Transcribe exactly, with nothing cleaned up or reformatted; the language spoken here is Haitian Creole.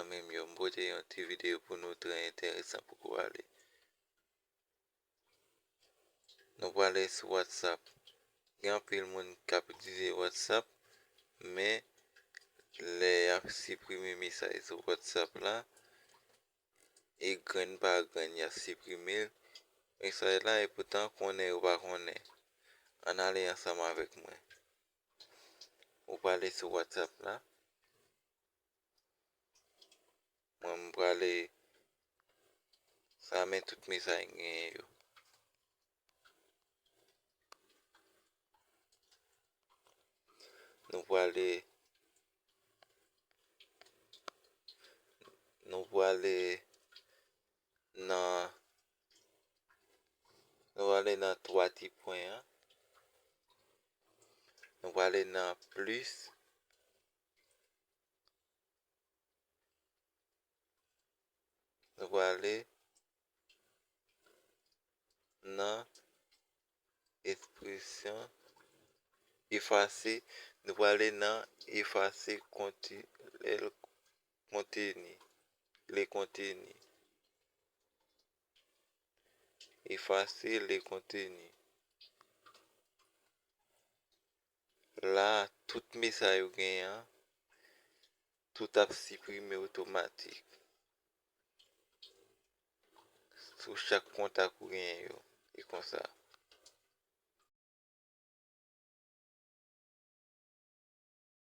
Menm yo, m pote yon ti videyo pou nou trè enteresan poko ale. Nou prale sou WhatsApp. Gen anpil moun k ap itilize WhatsApp, men lè y ap siprime mesaj sou WhatsApp la, e grenn pa grenn y ap siprime l. Mesaj la, e poutan konnen yo pa konnen. Ann ale ansanm avèk mwen. Ou prale sou WhatsApp la. Mwen, m prale sa men tout mesaj m genyen yo. Nou prale, nou prale nan, nou prale nan twa ti pwen an. Nou prale nan plis. Nou prale nan ekspresyon efase. Nou prale nan efase konti-, el konteni, le konteni. Efase le konteni. La, tout mesaj ou genyen an, tout ap siprime otomatik sou chak kontak ou genyen yo. E konsa.